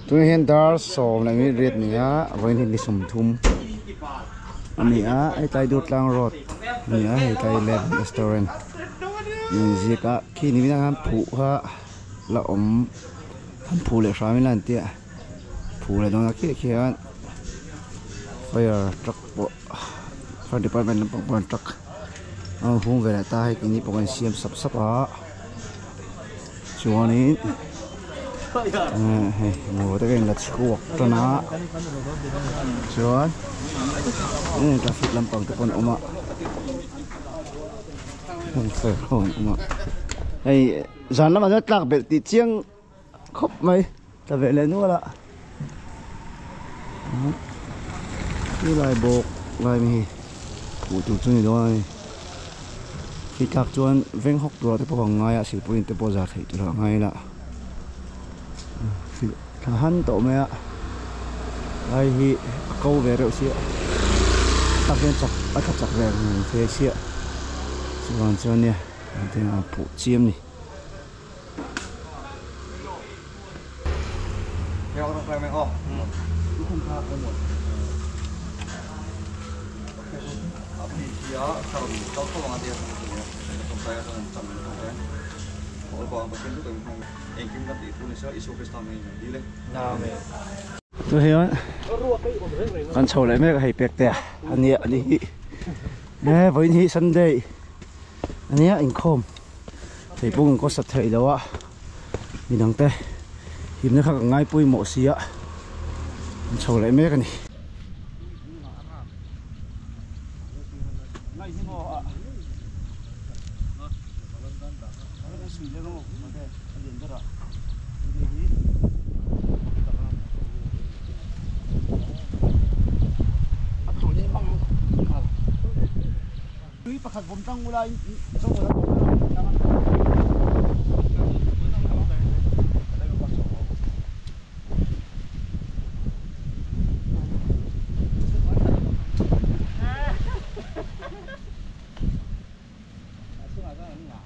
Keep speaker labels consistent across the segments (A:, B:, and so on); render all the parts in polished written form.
A: Tunah hian dar sawm leh minute riat ni a vawiin hi ni sawmthum a ni a hetlai Durtlang road a ni a hei tlai Eleven restaurant inziak a khi ni minah khan phuh kha la awm an phuh leh hram ila an tia phuh leh dawn a khiah khian fire truck pawh fire department lampang pawh an truck a rawn hung ve leh ta hei keini pawh kan insiam sap sap a chuanin hei maw te ka inla chhuak tan a chuan traffic lampang te pawh an awm a fire ho an awm a hei zan lamah chuan tlak belh tih chiang khawp mai tla ve leh nual a ti lai bawk lai mai hi hmuh tur chu a ni dawn a ni khi tlak chuan veng hawk turah te pawh ka ngai a silpawlin te pawh zar theih turah a ngai ila thla han tawh mai a lai hi a ko ve reuh sia tak hian chak a tla chak ve ang fe sia chuvang chuan nia a phuh chiam a ni. Tu hian kan chho leh mek a hei pek te a nia a ni hi e vawiin hi Sunday a nia inkhawm. Thei pawh kan kawsa theih loh a midang te himna kha ka ngai pawimawh si a an chho leh mek a ni. Tui pakhat vawm tang ula in zo ula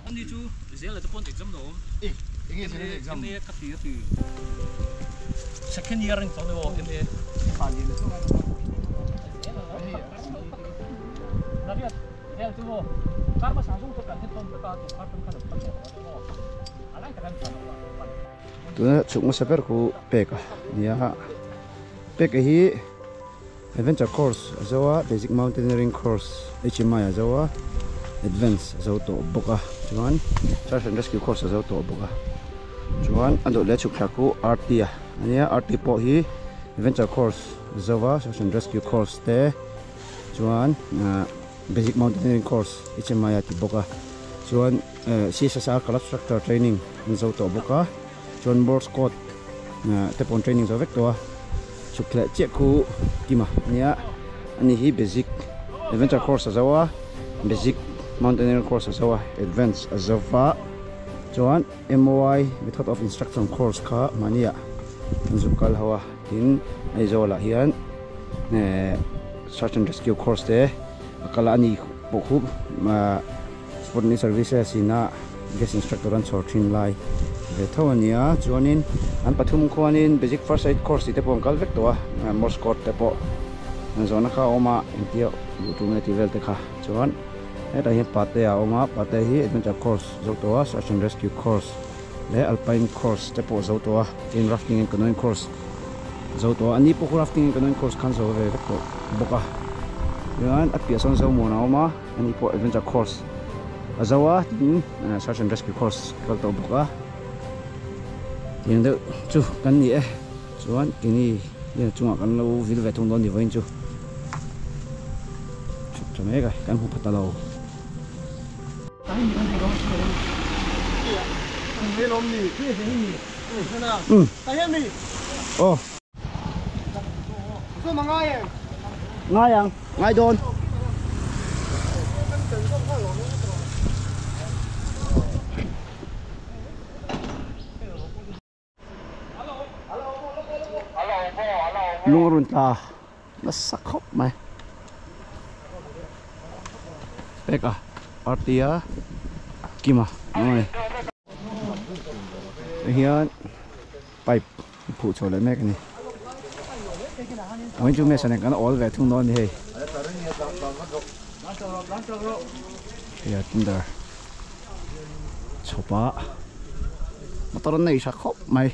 B: Ani chu zel te pawn exam lo awm.
A: E enge zel exam?
B: MA ka ti a ti. Second year in tawng emaw MA.
A: Tuna chhuk hmasa ber khu pek a nia pek a hi adventure course a zo a basic mountaineering course HMI a zo a advance a zo tawh bawk a chuan search and rescue course a zo tawh bawk a chuan a dawt leh chhuk thla khu RT a ania RT pawh hi adventure course a zo a search and rescue course te chuan basic mountaineering course HMI a ti bawk a chuan CSSR club structure training an zo tawh bawk a chuan Morse code te pawh an training zo vek tawh a chhuk thleh chiah khu kima ania ani hi basic adventure course a zo a basic mountaineering course a zo a advance a zo va chuan MOI method of instruction course kha mahnia an zuk kal ho a tin Aizawl ah hian search and rescue course te a kal a ani pawh khu Sputnik services ina guest instructor an chhawr thin lai ve tho a nia chuanin an pathum khuanin basic first aid course tih te pawh an kal vek tawh a morse code te pawh an zawhna kha a awm a engtia luh tur nge tih vel te kha chuan hetah hian pate a awm a pate hi adventure course zo tawh a search and rescue course leh alpine course te pawh zo tawh a tin rafting and canoeing course zo tawh a ani pawh khu rafting and canoeing course khan zo ve vek tawh bawk a chuan a piah sawn Zomuan a awm a. Ani pawh adventure course a zo a tin search and rescue course kal tawh bawk a tiang deuh chu kan ni e chuan keini hian a chungah kan lo vil ve thung dawn ni vawiin chu chhuk tha mek a kan hmu pha ta lo. Aw. Ngai ang, ngai dawn. Lung a rawn tla nasa khawp mai. Pek a, Artia, Kima, Noi. Hian. Pipe phuh chho leh mek a ni. Vawiin chu mesa nen kan awl ve thung dawn a ni hei. Hei a tinder chhawp a motor an nei tha khawp mai.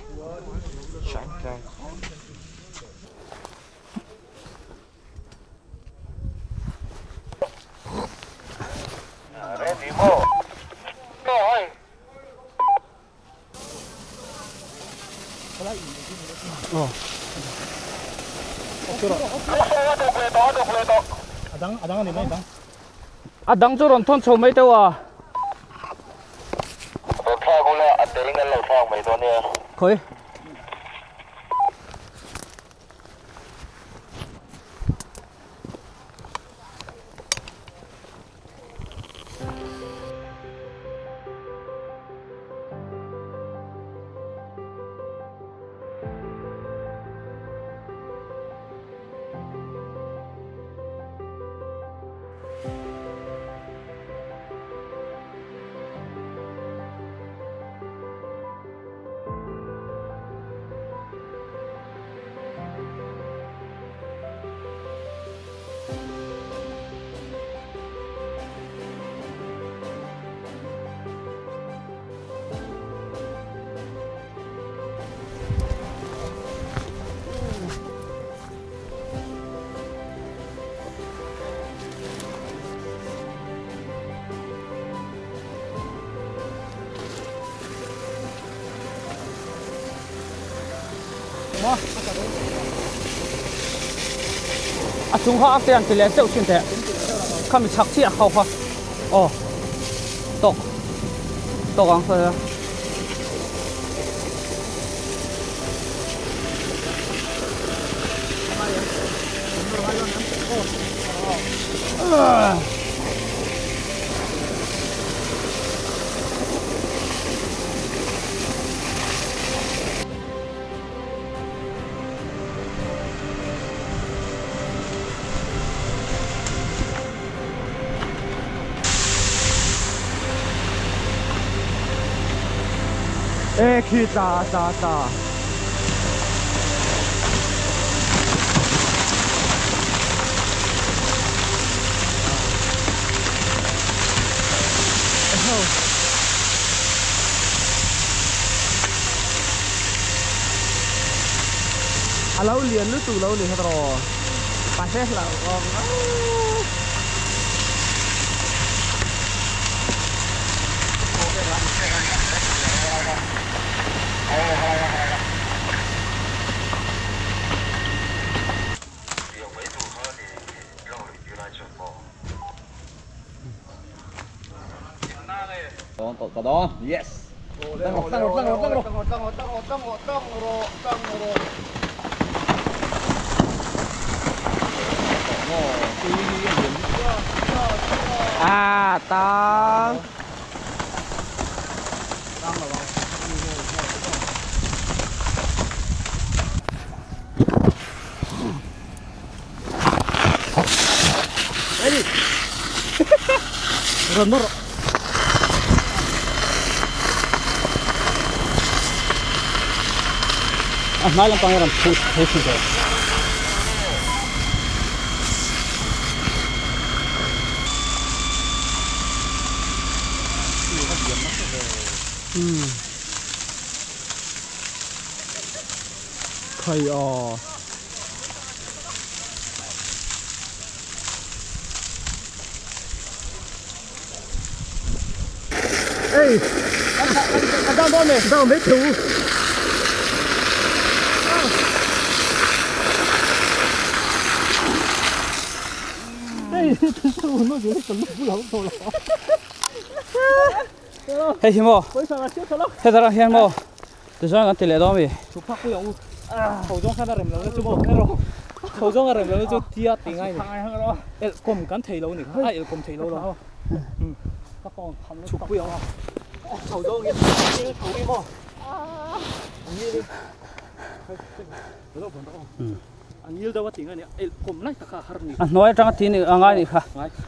B: A dang chu rawn thawn chho mai teuh a.
C: Rawn thlak ula a te in an lo thlak mai dawn nia.
B: Khawi. A chung kha a te an ti leh zeuh thin teh khami chhak chiah ho kha aw tawk tawk ang sawi a.
A: E khi tla tla tla. A lo lian lutuk lo ni hawt mahse hlauhawm
B: Yes. À, tao. A hnai lampang hi a rawn phut phei thin tawh. Khai aw.
A: Ê, anh đang này, đang mấy thứ. Ê, tôi nó chỉ cần lúc lâu thôi.
B: Hei hi maw? Hei tara hian maw? Tichuan kan ti leh dawn mi. A hnuai atanga ti ni a ngai ni kha.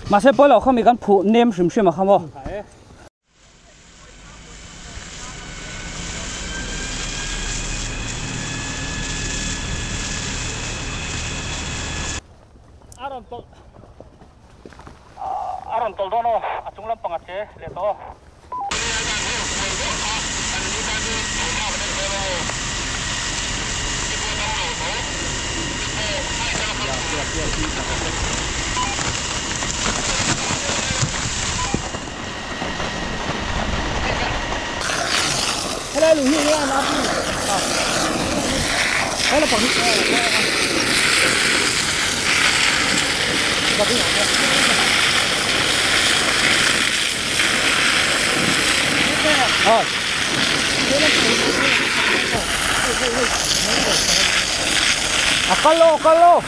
B: Mahse pawilo kha mi kan phuh nem hrim hrim a kha maw? rawn tawlh a rawn tawlh dawn aw a chung lampang a che leh tawh aw. A kal aw kal aw.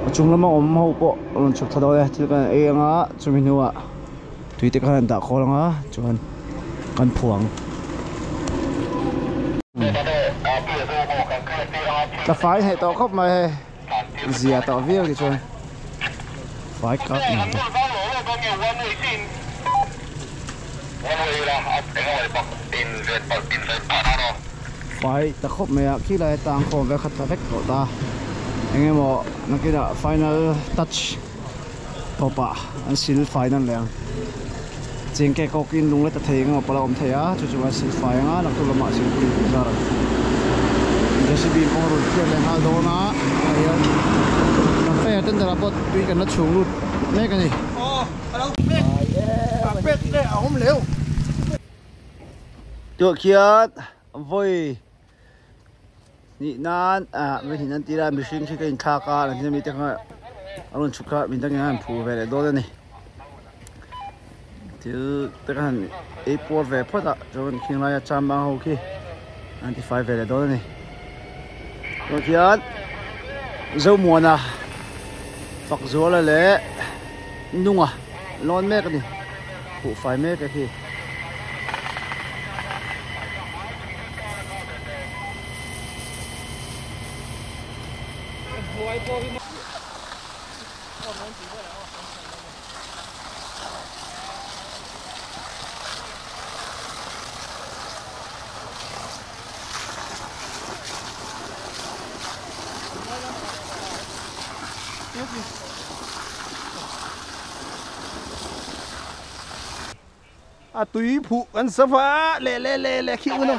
A: A chung lama awm ho pawh a rawn chhuk thla dawn e thil kan ei anga chumi hnuah tui te khan an dah khawl anga chuan kan phuang. Tla fai hnaih tawh khawp mai hei zia tawh viau ti chuan fai kak mai. Fai ta khawp mai a khilai atang khawm vel kha tla vek tawh ta engemaw nakinah final touch tawpah an sil fai nan leh ang chengke kawkin lung la ta thei engemaw pawh la awm thei a chu chu an sil fai anga naktuk lamah silpui tih zar ang J C B pawh a rawn phiat leh nghal dawn a tunah hian kan fire tender ah pawh tui kan la chhung lut mek a ni. Tuah khian vawi hnih nan ah vawi hnih nan tira mihring khi ka inthlak a an thil mite kha a rawn chhuk kha min dangin a han phu ve leh dawn a ni thil te kha han ei puar ve phawt a chuan khing laia cham bang ho khi an ti fai ve leh dawn a ni tuah khian Zomuana Fakzuala leh Nunga lawn mek a ni khuh fai mek a khi.
D: A tui phuh kan sa va leh leh leh leh khi un a.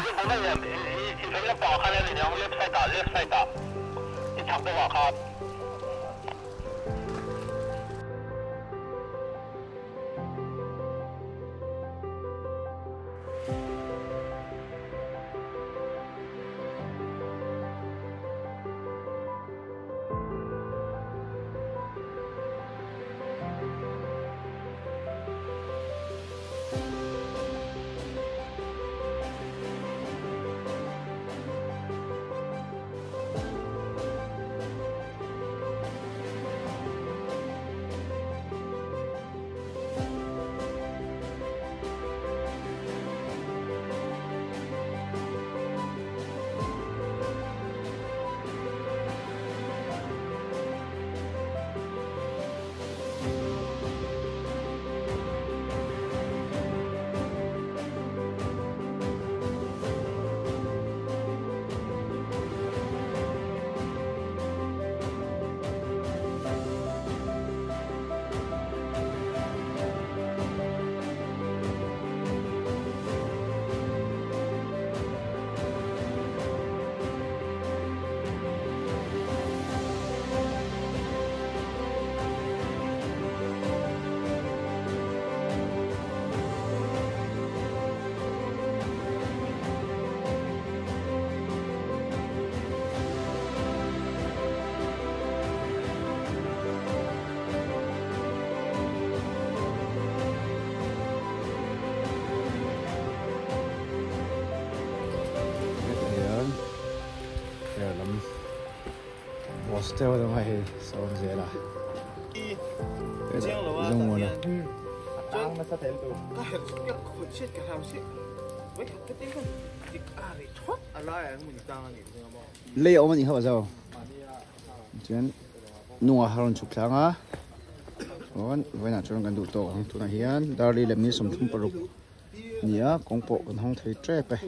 A: Hostel deuh a hei sawn zel a Zomuana. Lei a awm a nih kha zo chuan nungah a rawn chhuk tlang a chuan vawiinah chuan kan duh tawk ang tunah hian darli lem ni 36 nia kawng pawh kan hawng thei tep e.